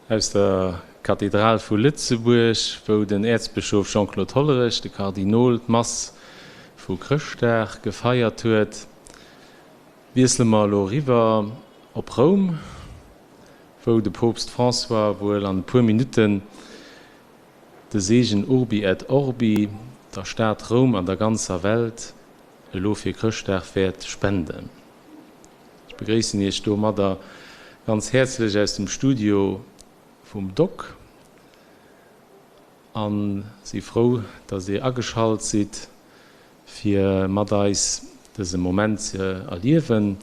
Aus der Kathedral vu Lëtzebuerg, wou den Äerzbëschof Jean-Claude Hollerich, de Kardinol, d'Mass vu Chrëschtdag gefeiert huet, wiessele mer elo eriwwer op Roum, wou de Poopst François wuel an e puer Minutten de Seegen Urbi et Orbi der Stad Roum an der ganzer Welt elo fir Chrëschtdag wäert spenden. Ech begréissen Iech domadder ganz häerzlech aus dem Studio vum Doc a si frou, dass Dir ageschalt sidd, fir mat eis dëse Moment ze erliewen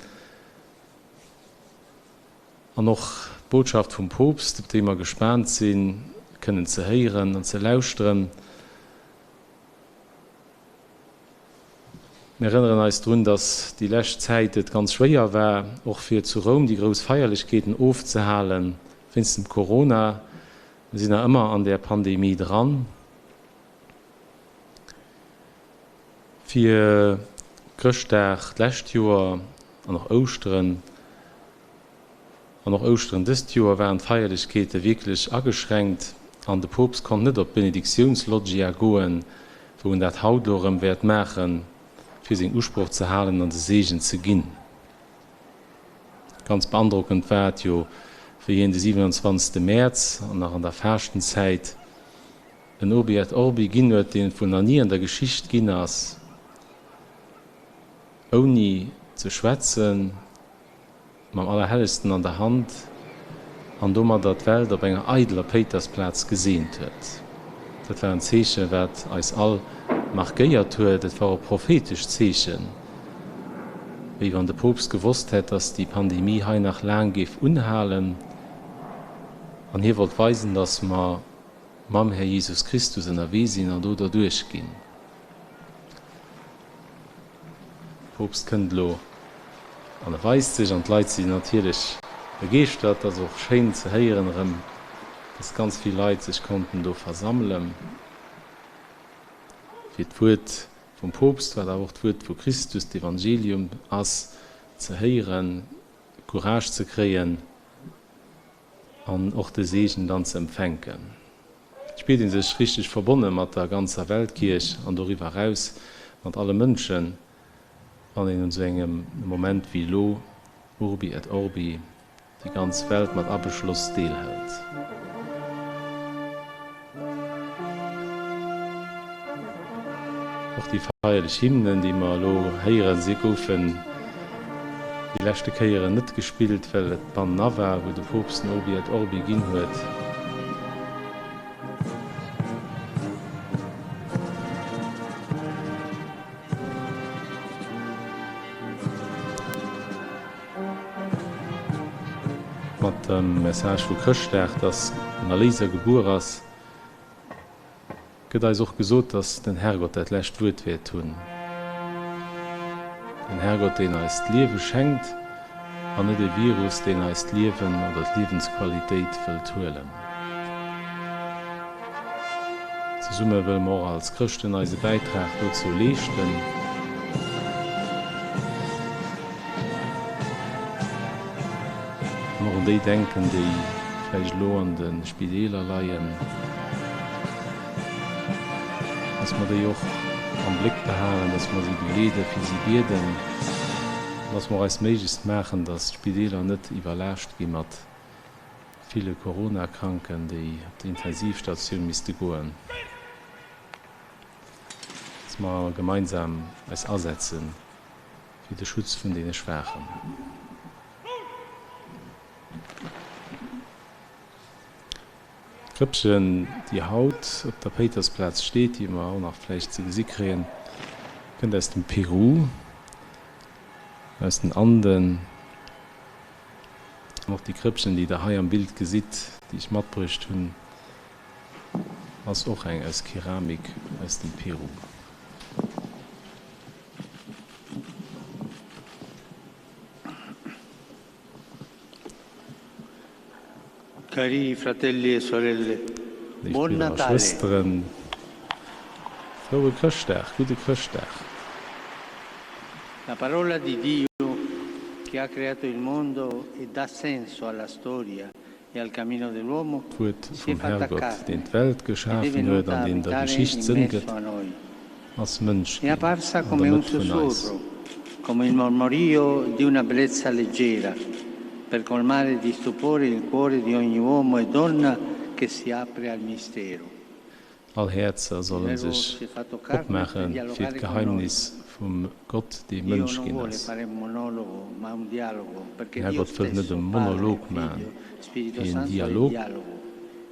an och d'Botschaft vum Poopst, op déi mer gespaant sinn, kënnen ze héieren an ze lauschteren. Mir erënneren eis drun, datt déi lescht Zäit et ganz schwéier war, och fir zu Roum déi grouss Feierlechkeeten ofzehalen, wéinst dem Corona. Mir sinn nach ëmmer an där Pandemie dran. Fir Chrëschtdag d'lescht Joer an och Ouschteren An och Ouschteren dëst Joer waren d'Feierlechkeete wierklech ageschränkt an de Poopst konnt net op d'Benediktiounsloggia goen, wou en dat haut elo erëm wäert maachen, fir seng Usproch ze halen an de Seegen ze ginn. Ganz beandrockend war et jo, wéi hien de 27. Mäerz an nach an der Faaschtenzäit en Urbi et Orbi ginn huet, deen et wuel nach ni an der Geschicht ginn ass, ouni ze schwätzen. Mam Allerhellegsten an der Hand an domadder d'Welt op enger eideler Péitersplaz geseent huet. Dat war en Zeechen, wat eis all markéiert huet. Et war och e prophetescht Zeechen, wéi wann de Poopst gewosst hätt, dass déi Pandemie hei nach laang géif unhalen. An hie wollt weisen, dass mer mam Här Jesus Christus ënnerwee sinn an do derduerch ginn. De Poopst kënnt elo an e weist sech an d'Leit sinn natierlech begeeschtert. Et ass och schéin ze héieren erëm, dass ganz vill Leit sech konnten do versammelen, fir d'Wuert vum Poopst, wat awer och d'Wuert vu Christus, d'Evangelium ass, ze héieren, Courage ze kréien an och de Seegen dann ze empfänken. Et spiert ee sech richteg verbonne mat der ganzer Weltkierch an doriwwer eraus mat alle Mënschen, wann een un esou engem Moment wéi elo, Urbi et Orbi, déi ganz Welt mat abeschloss, deelhëlt. Och déi feierlech Hymnen, déi mer elo héieren, si goufen déi leschte Kéieren net gespillt, well et bannena war, wou de Poopst den Urbi et Orbi ginn huet. Mat dem Message vu Chrëschtdag, dass den Erléiser gebuer ass, gëtt eis och gesot, dass den Herrgott dat lescht Wuert wäert hunn. Den Herrgott, deen eis d'Liewe schenkt, an net e Virus, deen eis d'Liewen oder d'Liewensqualitéit wëllt huelen. Zesumme wëlle mer och als Chrëschten eise Bäitrag dozou leeschten. An och un déi denken, déi vläicht elo an de Spideeler leien, dass mer déi och am Bléck behalen, dass mer si begleeden, fir si bieden, an dass mer och eist Méiglechst maachen, dass d'Spideeler net iwwerlaascht gi mat ville Corona-Kranken, déi op d'Intensivstatioun misste goen, dass mer gemeinsam eis asetze fir de Schutz vun deene Schwaachen. D'Krëppchen, déi haut op der Péitersplaz steet, déi mer och nach vläicht ze gesi kréien, kënnt aus dem Peru, aus den Anden. An och déi Krëppchen, déi Der hei am Bild gesitt, déi ech matbruecht hunn, ass och eng aus Keramik aus dem Peru. Cari fratelli e sorelle, Léif buon Bridder a Natale! Schwësteren, froue Chrëschtdag, gudde Chrëschtdag! La parola di Dio che ha creato il mondo e dà senso alla storia. D'Wuert vum Herrgott, deen d'Welt geschafen huet an deen der Geschicht Sënn gëtt, ass Mënsch ginn an der Mëtt vun eis. All Häerzer solle sech opmaache fir d'Geheimnis vum Gott, dee Mënsch ginn ass. Den Herrgott wëllt net e Monolog maachen, mee en Dialog,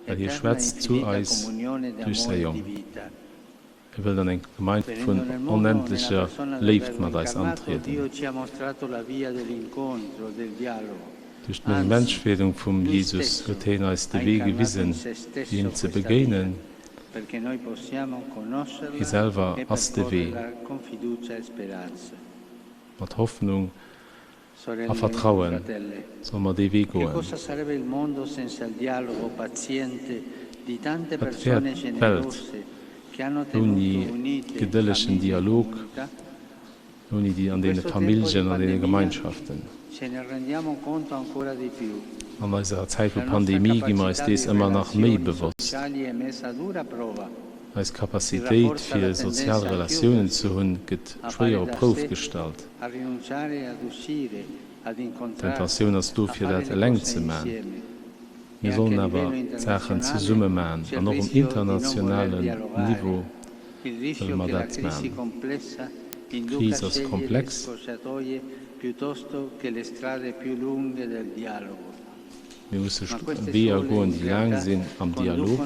well hie schwätzt zu eis duerch säi Jong. Hie wëllt an eng Gemeinschaft vun onendlecher Léift mat eis antrieden. Duerch d'Menschwerdung vum Jesus huet hien eis de Wee gewisen, fir him ze begéinen. Hie selwer ass de Wee. Mat Hoffnung a Vertraue solle mer dee Wee goen. Wat wär d'Welt ouni gedëllegen Dialog? Ouni déi an deene Familljen, an deene Gemeinschaften. An eiser Zäit vu Pandemie gi mer eis dees ëmmer nach méi bewosst. Eis Capacitéit fir sozial Relatiounen ze hunn, gëtt schwéier op d'Prouf gestallt. D'Tentatioun ass do fir dat eleng ze man. Mir sollen awer d'Saachen zesumme man an och um internationalen Niveau wëlle mer dat man. D'Kris ass komplex. Mir musse Weeër goen, déi laang sinn, am Dialog.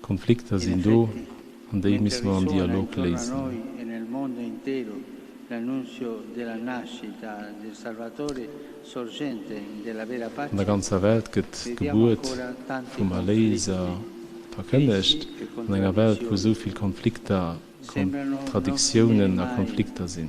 Konflikter sinn do an déi musse mer am Dialog léisen. An der ganzer Welt gëtt d'Gebuert vum Erléiser verkënnegt, an enger Welt wou esou vill Konflikter, Kontradiktiounen a Konflikter sinn.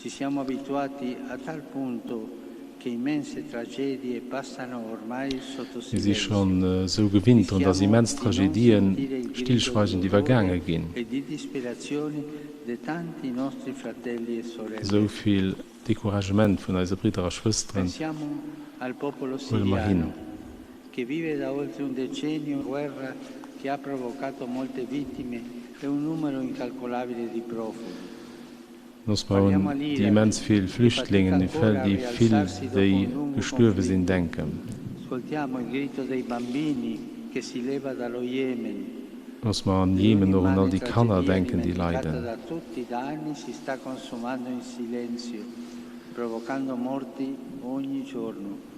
Ci siamo abituati a tal punto che immense tragedie passano ormai sotto Mir si silenzio. schonn esou gewinnt drun, dass Rischiamo immens di non Tragedien sentire il grido di stillschweigend dolore iwwergaange ginn. e di disperazione di tanti nostri fratelli e Esou sorelle. vill Decouragement vun eise Bridder a Schwësteren Pensiamo al popolo huele mer hin. siriano che vive da oltre un decennio una guerra che ha provocato molte vittime e un numero incalcolabile di profughi. Looss mer un déi immens vill Flüchtlingen, déi vill, déi gestuerwe sinn, denken. Looss mer an Jemen och un all déi Kanner denken, déi leiden.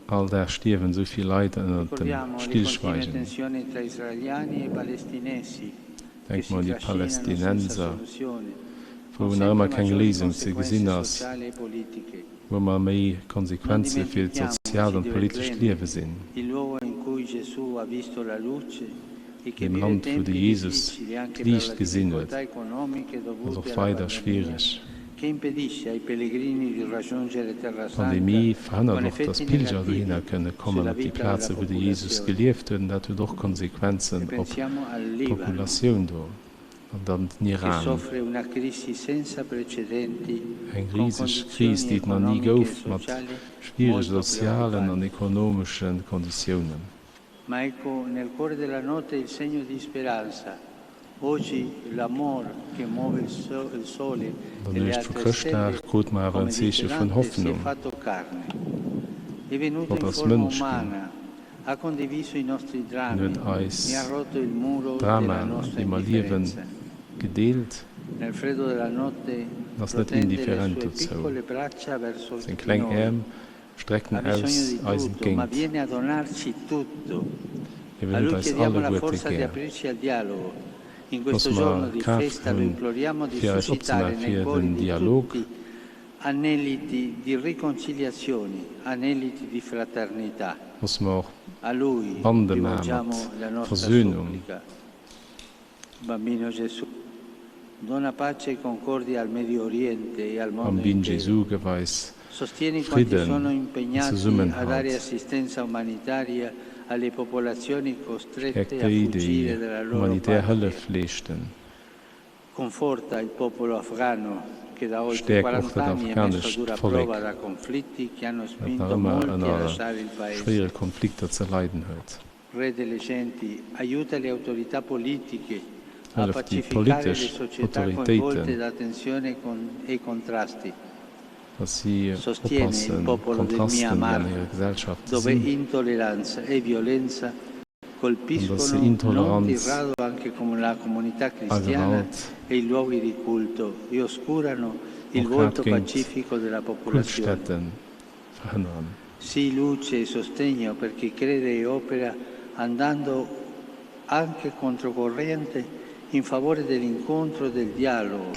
All Dag stierwen esou vill Leit ënnert dem Stillschweigen. Denke mer un déi Palästinenser, wou nach ëmmer keng Léisung ze gesinn ass, wou ëmmer méi Konsequenze fir d'soziaalt an d'politescht Liewe sinn. Deem Land, wou de Jesus d'Liicht gesinn huet, ass och weider schwiereg. D'Pandemie verhënnert och, datt Pilger dohinner kënne kommen, op déi Plaze wou de Jesus gelieft huet, an dat huet och Konsequenzen op d'Populatioun do. An dann den Iran, eng riseg Kris, déi et nach ni gouf, mat schwierege sozialen an ekonomesche Konditiounen. Ma ecco nel cuore della notte il segno di speranza. Oggi l'amor che muove il so il sole An e der le Nuecht vu altre Chrëschtdag stelle, krute mer awer come en dice Zeeche vun Dante, si è Hoffnung, fatto carne. È venuto Gott in ass forma Mënsch ginn. umana, ha condiviso i nostri Hien huet drammi, eis e ha rotto il muro della Dramaen, an nostra deem mer liewen, indifferenza. gedeelt Nel freddo della notte an ass net protende le indifferent sue dozou. piccole braccia verso Seng di kleng noi. Äerm Ha strecken bisogno aus di eis tutto, ma entgéint. viene a donarci tutto. Hie A wëllt lui eis chiediamo la alleguerte forza di gär. aprirci al dialogo. In Loosse questo giorno mer di d'Kraaft festa lo hunn, imploriamo di fir eis suscitare opzemaache nei fir cuori den di Dialog. tutti aneliti di riconciliazione, aneliti di fraternità. Loosse mer och A lui Bande maache rivolgiamo mat la nostra Versöhnung. supplica. Bambino Gesù, dona pace e concordia al Medio Oriente e al mondo Bambin intero. Jesu, gëff eis Sostieni quanti Fridden sono an impegnati a dare Zesummenhalt. assistenza umanitaria alle popolazioni Stäerk costrette a déi, fuggire déi dalla loro humanitär patria. Hëllef leeschten. Conforta il popolo afghano che da oltre Stäerk och 40 dat anni è messo a afghanescht dura Vollek, prova da conflitti che hanno dat nach spinto ëmmer molti a ënner lasciare il paese. schwéiere Konflikter ze leiden huet. Re delle genti, aiuta le autorità politiche a Hëllef déi pacificare le politesch società Autoritéiten, coinvolte da tensioni e contrasti. dass si Sostiene il oppassen, popolo del d'Kontrasten, déi Myanmar, an hirer Gesellschaft dove sinn, intolleranza e violenza an dass se colpiscono non di Intoleranz rado anche la comunità a cristiana Gewalt e i luoghi di culto e oscurano il och grad volto géint pacifico della popolazione. Kultstätte verhënneren. Sii luce e sostegno per chi crede e opera andando anche controcorrente in favore dell'incontro e del dialogo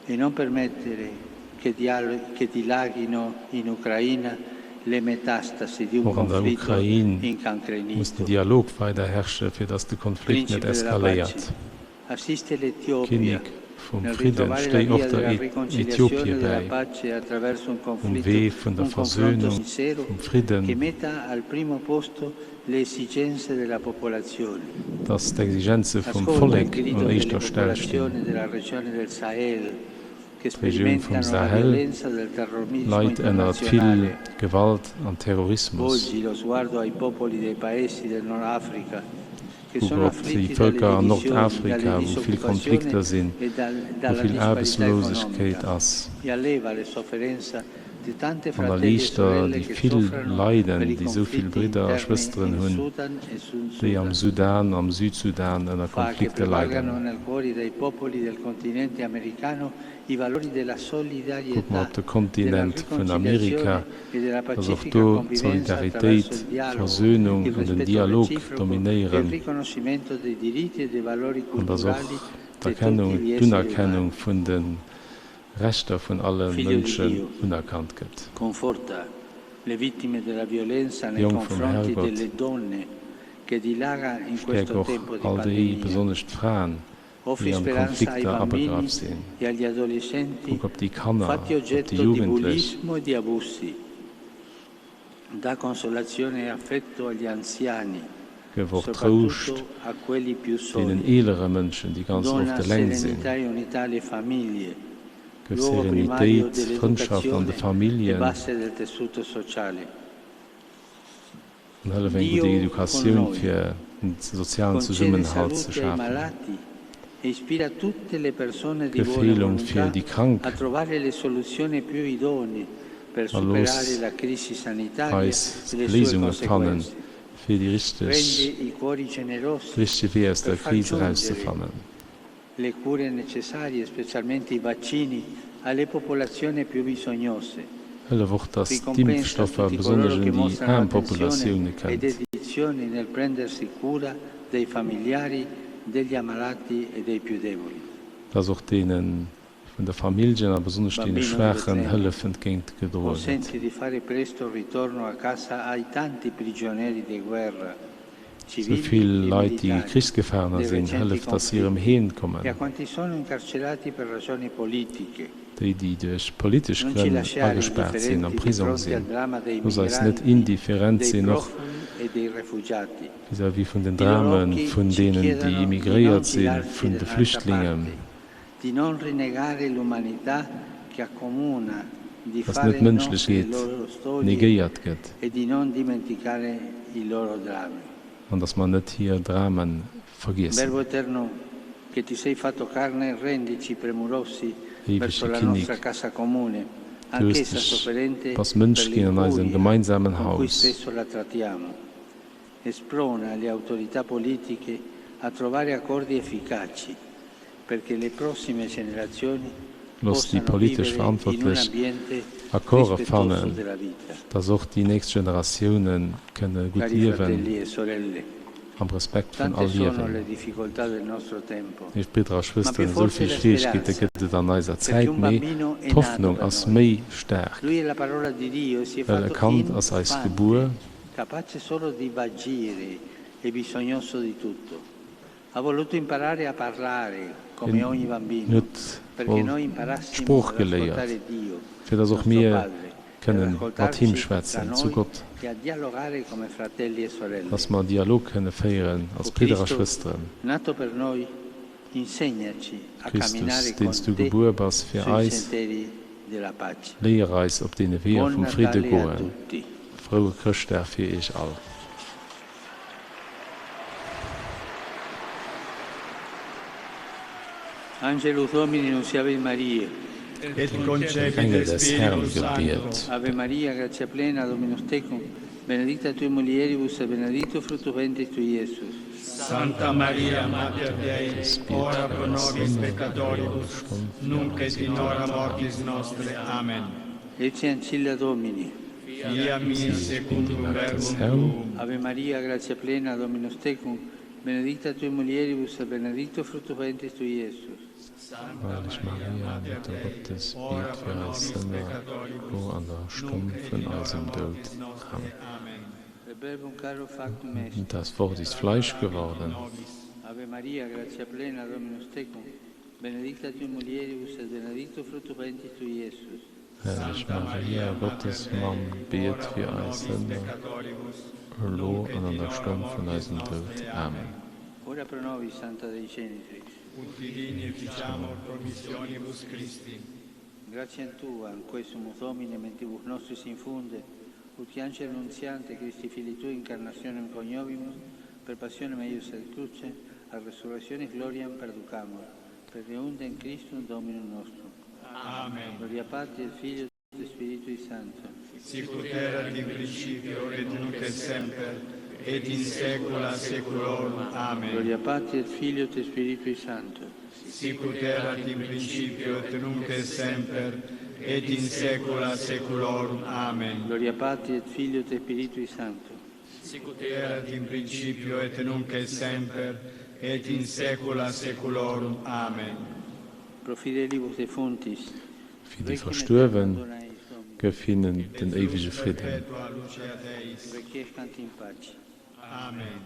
e non permettere che, che dilaghino in Ucraina le metastasi di un Och an der conflitto Ukrain muss den incancrenito. Dialog weider herrsche fir datt de Konflikt net Principe della pace, eskaléiert. assiste l'Etiopia Kinnek vum nel Fridden, ritrovare la stéi och via der della riconciliazione Äthiopie e della bäi pace attraverso un um conflitto, Wee vun der un confronto Versöhnung, sincero vum che Fridden, metta al primo posto le esigenze della popolazione. datt d'Exigenze vum Ascolta il Vollek grido un delle éischter Stell stinn. popolazioni della regione del Sahel che D'Regioun vum sperimentano la Sahel violenza del terrorismo leit ënner vill internazionale. Gewalt an Terrorismus. Volgi lo sguardo ai popoli dei paesi del Nord Africa che Kuck sono op déi afflitti dalle Vëlker an divisioni, Nordafrika, dalle wou vill disoccupazione Konflikter sinn, e dal, wou dalla vill disparità Aarbechtslosegkeet economica ass. e alleva le sofferenza di tante An fratelli e erliichter sorelle déi che vill soffrono Leiden, per i déi esou vill conflitti Bridder a interni Schwësteren in hunn, Sudan e Sud déi am Sudan. Sudan, am Südsudan ënner Fa che Konflikte prevalgano leiden. nel cuore dei popoli del continente americano i valori della Kucke mer solidarietà, op de della Kontinent vun Amerika, riconciliazione e della dass och pacifica do convivenza attraverso d'Solidaritéit, il dialogo, d'Versöhnung il an den rispetto Dialog reciproco e il dominéieren riconoscimento dei diritti e dei valori an dass och culturali di d'Erkennung, tutti gli esseri d'Unerkennung umani. vun de Rechter vun alle Figlio di Mënschen Dio, unerkannt gëtt. conforta le vittime della violenza nei Jong vum confronti Herrgott, delle donne che dilaga in stäerk questo och tempo di all déi, pandemia. besonnesch d'Fraen, Offri déi an speranza ai Konflikter bambini abegraff sinn. e agli adolescenti Kuck op déi Kanner, fatti op déi oggetto di Jugendlech. bullismo e di abusi. Dà consolazione e affetto agli anziani, Gëff och Trouscht soprattutto a quelli più deenen soli. eelere Mënschen, déi ganz Dona oft eleng sinn. serenità e unità alle famiglie, Gëff luogo primario Serenitéit, Frëndschaft an de dell'educazione e Familljen base del tessuto sociale. an hëllef eng gutt Dio con Educatioun noi fir en sozialen concede Zesummenhalt ze salute ai schafen. malati e ispira tutte le persone di Gëff buona Heelung fir volontà déi Krank a trovare le soluzioni più idonee per a superare looss la crisi sanitaria eis e le sue Léisunge fannen, conseguenze. fir déi richteg, Rendi i cuori de generosi richtege Wee aus per der far Kris giungere erauszefannen. le cure necessarie, specialmente i vaccini, alle popolazioni più bisognose. Hëllef och, dass Ricompensa d'Impfstoffer tutti besonnesch coloro un che déi mostrano aarm attenzione Populatioune e kënnt. dedizione nel prendersi cura dei familiari, degli ammalati e dei più deboli. Dass och deene vun de Familljen a besonnesch deene Bambino di Schwaachen Betlemme, Hëllef entgéint gedroe gëtt. consenti di fare presto ritorno a casa ai tanti prigionieri di guerra, Sou civili vill e Leit, déi militari, Krichsgefaangener dei sinn, recenti hëllef, dass si erëm conflitti heem e a kommen. quanti sono incarcerati per ragioni politiche. Déi, déi duerch politesch Non ci Grënn lasciare agespaart sinn, am indifferenti di Prisong fronte al sinn. dramma dei Looss eis net migranti, indifferent dei sinn, och profughi e dei rifugiati. vis-à-vis vun den I loro Drame occhi vun ci deenen, déi chiedono di non immigréiert sinn, girarci vun de dall'altra Flüchtlingen. parte, di non rinnegare l'umanità che accomuna, di Dass net fare nostre le d'Mënschlechkeet loro storie negéiert gëtt. e di non dimenticare i loro drammi. An dass mer net hir Drame vergiessen. Verbo eterno, che ti sei fatto carne, rendici premurosi verso Éiwege la nostra Kinnek, casa comune, du hues anch'essa dech, sofferente bass per Mënsch ginn an eisem l'incuria gemeinsamen con cui Haus. spesso la trattiamo. E sprona le autorità politiche a trovare accordi efficaci perché le prossime generazioni Looss déi possano politesch vivere in un Verantwortlech ambiente Accorde rispettoso fannen, della vita. dass och déi nächst Generatioune kënne gutt Cari liewen fratelli e sorelle, am Respekt vun tante all sono Liewen. le difficoltà del nostro tempo, Léif Bridder a ma più Schwësteren, esou forte è vill la Schwieregkeete speranza, gëtt et an eiser perché Zäit, un mee bambino è nato d'Hoffnung per ass noi. méi staark, Lui è la parola di Dio e si è well e fatto Kand ass eis infante, gebuer. capace solo di vagire e bisognoso di tutto. Ha voluto imparare a parlare come Hien ogni bambino, huet perché wollt noi imparassimo d'Sprooch ad geléiert, ascoltare Dio, fir dass och nostro mir Padre, e ad kënne mat him ascoltarci tra schwätzen, zu noi Gott, e a dialogare come fratelli e dass sorelle. mer en Dialog kënne féieren O als Bridder a Cristo, Schwësteren. nato per noi, Christus, deen s du gebuer bass fir eis, léier eis op deene Weeër vum Fridde goen. Froue Chrëschtdag fir iech all. Angelus Domini nuntiavit Mariae. Et den Engel des Herrn gebiet. Ave Maria, gratia plena, Dominus tecum, benedicta tui mulieribus et benedictus fructus ventris tui, Iesus. Santa Maria, Mater Dei, ora pro nobis peccatoribus, nunc et in hora mortis nostre. Amen. Ecce ancilla Domini. Fiat mi Ich bin die secundum Magd des verbum Herrn. tuum. Ave Maria, gratia plena, Dominus tecum, benedicta tui mulieribus et benedictus fructus ventris tui, Iesus. Santa Heileg Maria, Maria, Mater Mutter Dei, Gottes, ora biet pro fir eis nobis Sënner, peccatoribus, elo an der Stonn nunc et vun in hora eisem Doud. mortis nostre. Amen. Amen. Et verbum caro factum est. Das Wort Et ist Fleisch habitavit in geworden. nobis. Ave Maria, gratia plena, Dominus tecum, benedicta tui mulieribus et benedictus fructus ventris tui, Iesus. Heileg Santa Maria, Maria, Mater Gottes Dei, Mamm, biet ora fir pro eis nobis Sënner, peccatoribus, elo nunc an et an in der hora Stonn vun mortis eisem Doud. nostre. Amen. Amen. Ora pro nobis, Santa Dei Genitrix. Ut divini efficiamur promissionibus Christi. Gratiam Tua, quae sumus Domine, mentibus nostris infunde, ut qui angelo nuntiante Christi Filii Tui incarnationem coniovimus, per passionem eius et crucem, ad resurrectionis gloriam perducamur. Per eundem Christum Dominum nostrum. Amen. Gloria Patri et Filio et Spiritui Sancto. Sicut erat in principio et nunc et semper et in saecula saeculorum. Amen. Gloria Patri et Filio et Spiritui Sancto. Sicut erat in principio et nunc et semper et in saecula saeculorum. Amen. Gloria Patri et Filio et Spiritui Sancto. Sicut erat in principio et nunc et semper et in saecula saeculorum. Amen. Pro fidelibus defunctis. Fir déi Requiem aeternam Verstuerwen, dona eis, Domine. gëff hinnen Et den lux éiwege Fridden. perpetua luceat eis. Requiescant in pace. Amen.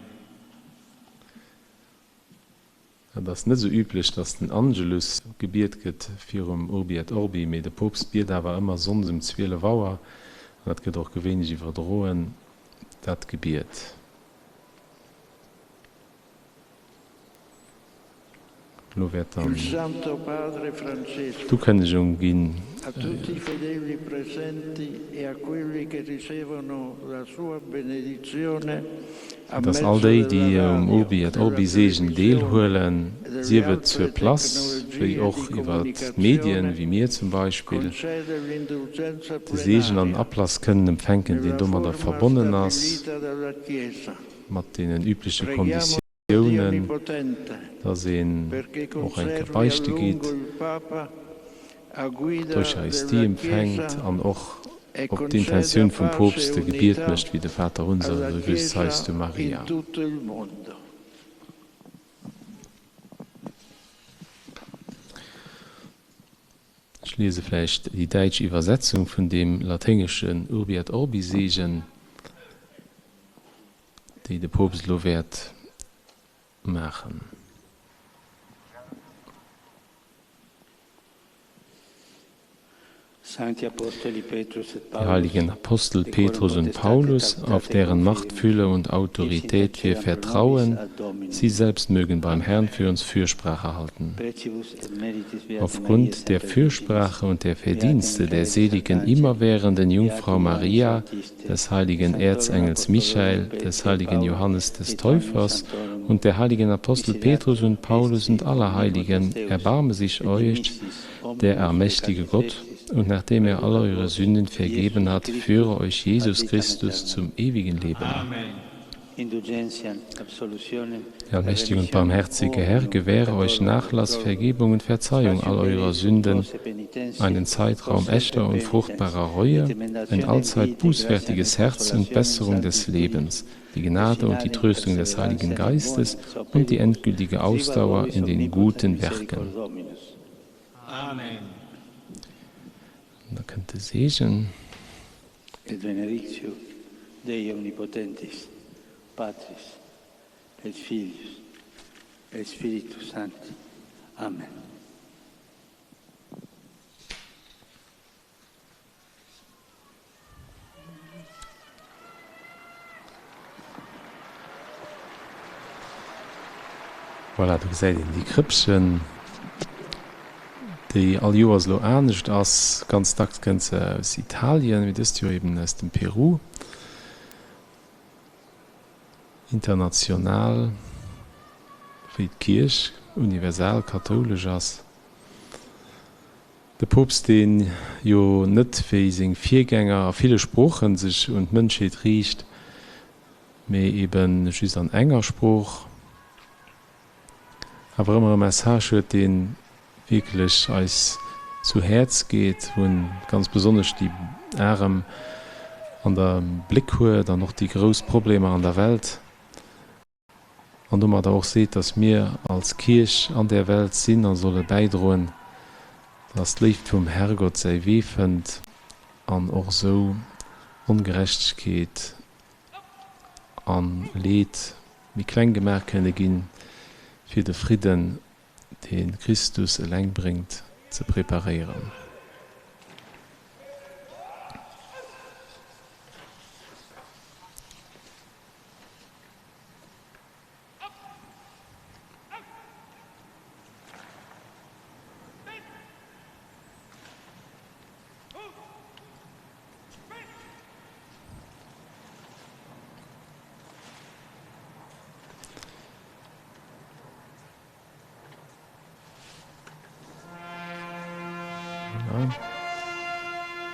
Et ass net esou üblech, datt den Angelus gebiet gëtt virum Urbi et Orbi, mee de Poopst biet awer ëmmer sonndes um 12 Auer, an dat gëtt och gewéinlech iwwerdroen, dat Gebiet. Elo wäert dann d'Ukënnegung ginn. Fir dass all déi, déi um Urbi et Orbi Seegen deelhuelen, sief et sur place wéi och iwwer d'Medien, wéi mir zum Beispill, de Seegen an den Ablass kënnen empfänken, deen domadder verbonnen ass, mat deenen übleche Konditiounen, dass een och eng Kéier beichte geet, d'Eucharistie empfänkt an och op d'Intentioun vum Poopst e Gebiet mécht wéi de Vater unser oder de Grüß seist du Maria. Ech liese vläicht déi däitsch Iwwersetzung vun deem laténgeschen Urbi et Orbi Seegen, déi de Poopst elo wäert maachen. Die heiligen Apostel Petrus und Paulus, auf deren Macht, Fülle und Autorität wir vertrauen, sie selbst mögen beim Herrn für uns Fürsprache halten. Aufgrund der Fürsprache und der Verdienste der seligen immerwährenden Jungfrau Maria, des heiligen Erzengels Michael, des heiligen Johannes des Täufers und der heiligen Apostel Petrus und Paulus und aller Heiligen, erbarme sich euch der allmächtige Gott, und nachdem er all eure Sünden vergeben hat, führe euch Jesus Christus zum ewigen Leben. Amen. Der allmächtige und barmherzige Herr gewähre euch Nachlass, Vergebung und Verzeihung all eurer Sünden, einen Zeitraum echter und fruchtbarer Reue, ein allzeit bußfertiges Herz und Besserung des Lebens, die Gnade und die Tröstung des Heiligen Geistes und die endgültige Ausdauer in den guten Werken. Amen. Da kënnt de Seegen. Et benedictio Dei omnipotentis, Patris et Filius et Spiritus Sancti. Amen. Voilà, do gesäit een déi Krëppchen, déi all Joers elo anescht ass. Ganz dacks kënnt se aus Italien, mee dëst Joer eben aus dem Peru. International, wéi d'Kierch universal kathoulesch ass. De Poopst, dee jo net wéi seng Virgänger a ville Sproochen sech un d'Mënschheet riicht, mee eben just an enger Sprooch, awer ëmmer e Message huet, dee wierklech eis zu Häerz geet, wou en ganz besonnesch déi Arem an der Bléck huet an och déi grouss Problemer an der Welt. An domadder och seet, dass mir als Kierch an där Welt sinn a solle bäidroen, dass d'Léift vum Herrgott säi Wee fënnt an och esou Ongerechtegkeet a Leed méi kleng gemaach kënne ginn, fir de Fridden, dee Christus eleng bréngt, ze preparéieren.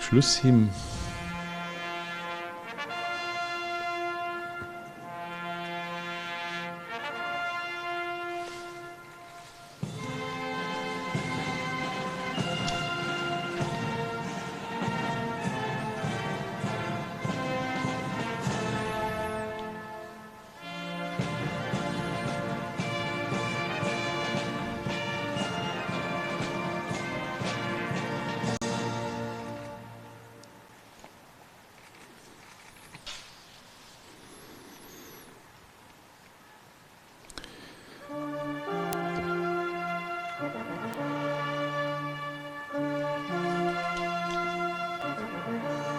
Schlusshymn.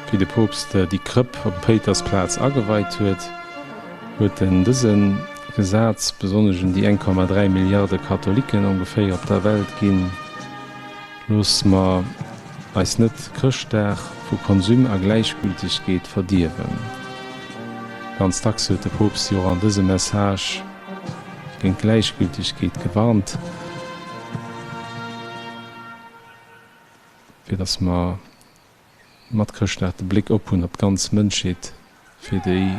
Wéi de Poopst déi Krëpp op Péitersplaz ageweit huet, huet en dëse Gesaz besonnesch un déi 1,3 Milliarde Katholiken ongeféier op der Welt ginn, Looss mer eis net Chrëschtdag vu Konsum a Gläichgültegkeet verdierwen. Ganz dacks huet de Poopst jo och an dësem Message géint Gläichgültegkeet gewarnt, fir datt mer mat Chrëschtdag de Bléck op hunn op d'ganz Mënschheet, fir déi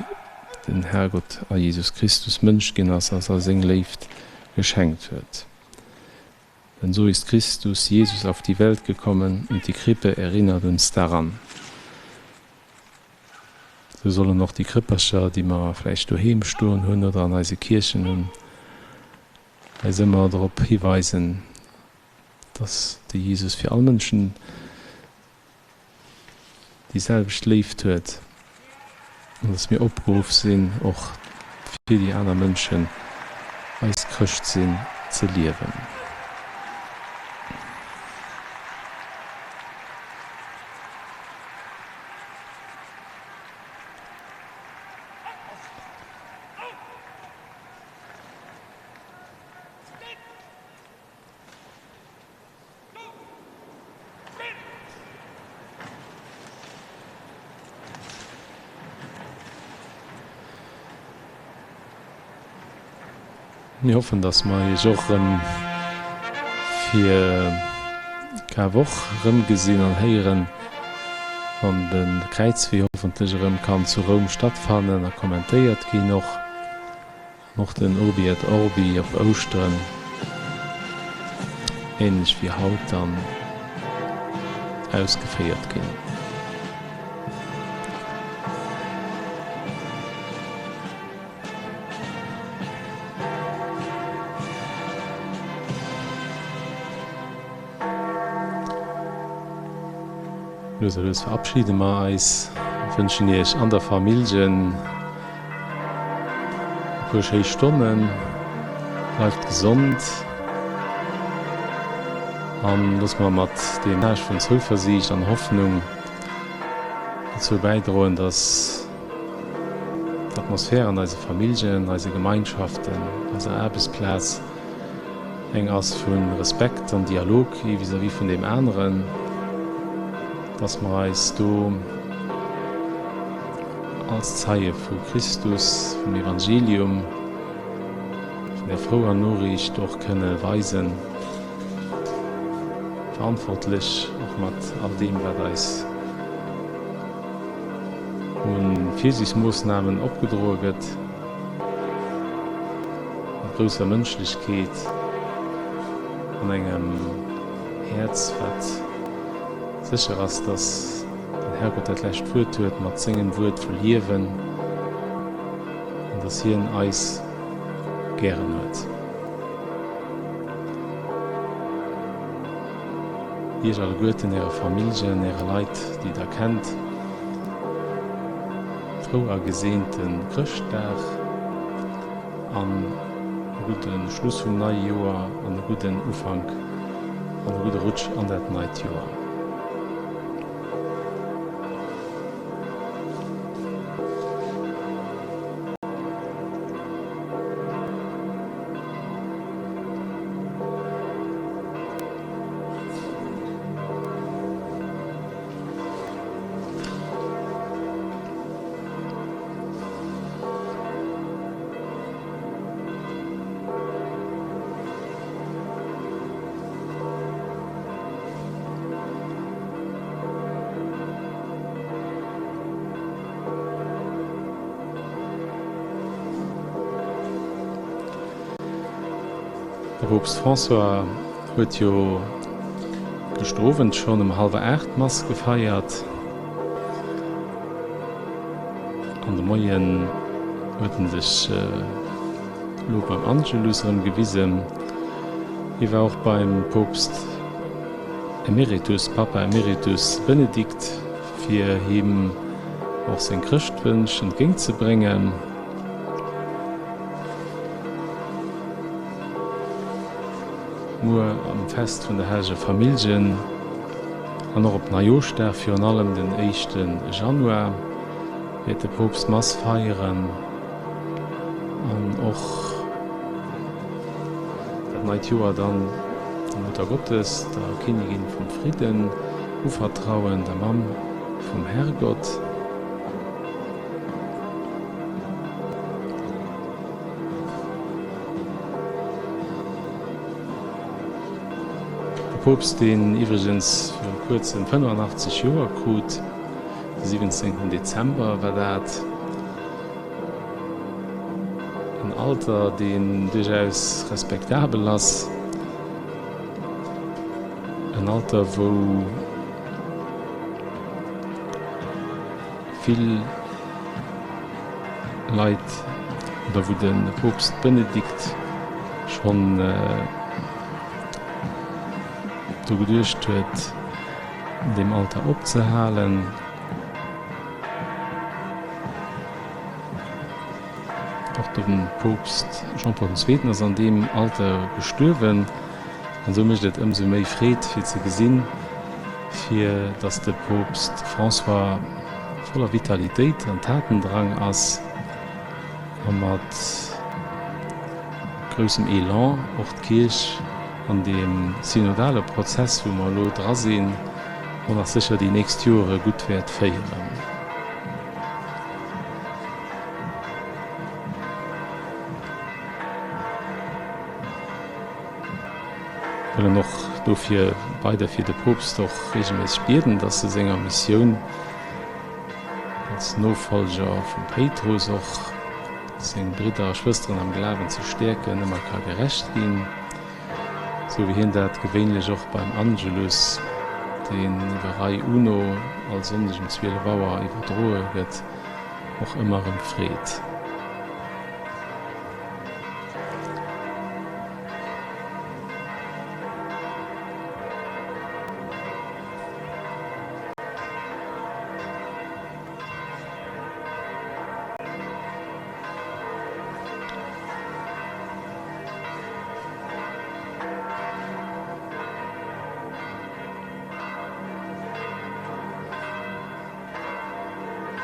den Herrgott a Jesus Christus Mënsch ginn ass a se seng Léift geschenkt huet. Denn so ist Christus Jesus auf die Welt gekommen und die Krippe erinnert uns daran. Sou sollen och déi Krëppercher, déi mer vläicht doheem stoen hunn oder an eise Kierchen hunn, eis ëmmer drop hiweisen, dass de Jesus fir all Mënschen déi selwecht Léift huet an dass mir opgeruff sinn, och fir déi aner Mënschen eist Chrëschtsinn ze liewen. Mir hoffen, dass mer Iech och erëm fir Karwoch erëmgesinn an héieren, wann de Kräizwee hoffentlech erëm kann zu Roum stattfannen a kommentéiert ginn och. Och den Urbi et Orbi op Ouschteren, ähnlech wéi haut dann, ausgeféiert ginn. Lues a lues verabschiede mer eis, wënschen iech an der Familljen e puer schéi Stonnen. Bleift gesond an loosse mer mat deem Message vun Zouversiicht an Hoffnung dozou bäidroen, dass d'Atmosphär an eise Familljen, eise Gemeinschaften, eiser Aarbechtsplaz. Eng ass vu Respekt an Dialog ee vis-à-vis vun deem aneren, dass mer eis do als Zeie vu Christus, vum Evangelium, vun der frouer Noriicht och kënne weisen, verantwortlech och mat all deem, wat eis u Virsiichtsmoossnamen opgedroe gëtt. Mat grousser Mënschlechkeet an engem Häerz, wat sécher ass, dass den Herrgott dat lescht Wuert huet mat sengem Wuert vu Liewen an dass hien eis gären huet. Iech alleguerten, äre Familljen, äre Leit, déi der kennt. Frou a geseente Chrëschtdag an e gudde Schluss vum neie Joer an e gudden Ufank an e gudde Rutsch an dat neit Joer. De Poopst François huet jo gëschter Owend schonn ëm hallwer 8 d'Mass gefeiert an de Moien huet en sech elo beim Angelus erëm gewisen. Hie war och beim Poopst Emeritus, Papa Emeritus Benedikt, fir him och seng Chrëschtwënsch entgéintzebréngen. Muer am Fest vun der Helleger Familljen an och op Neijooschdag, virun allem den éischte Januar, wäert de Poopst Mass feieren an och dat neit Joer dann der Mutter Gottes, der Kinnigin vum Fridden, uvertrauen, der Mamm vum Herrgott. De Poopst, deen iwwregens viru kuerzem 85 Joer krut, de 17 Dezember war dat, en Alter, deen duerchaus respektabel ass, en Alter, wou vill Leit, oder wou de Poopst Benedikt schonn dru geduecht huet, an deem Alter opzehalen. Och de Poopst Jean-Paul den Zweeten ass an deem Alter gestuerwen. An esou mécht et ëmsou méi Freed fir ze gesinn, fir datt de Poopst François voller Vitalitéit an Tatendrang ass a mat groussem Elan och d'Kierch an deem synodale Prozess, wou mer elo dra sinn, och nach sécher déi nächst Joere gutt wäert féieren. Wëllen och dofir weider fir de Poopst och regelméisseg bieden, dass e senger Missioun als Nofolger vum Péitrus och seng Bridder a Schwësteren am Glawen ze stäerken, ëmmer ka gerecht ginn, sou wéi hien dat gewéinlech och beim Angelus, deen iwwer Rai Uno all Sonndeg um 12 Auer iwwerdroe gëtt, och ëmmer erëm freet.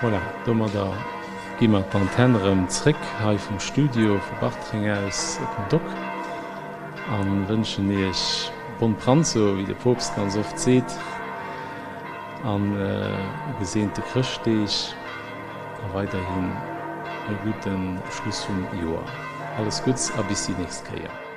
Voilà, domadder gi mer d'Antenn erëm zréck hei vum Studio vu Bartreng aus op den Dock. A wënschen Iech Bon Pranzo, wéi de Poopst ganz oft seet, an e geseente Chrëschtdeeg a weiderhin e gudde Schluss vum Joer. Alles Gudds a bis déi nächst Kéier.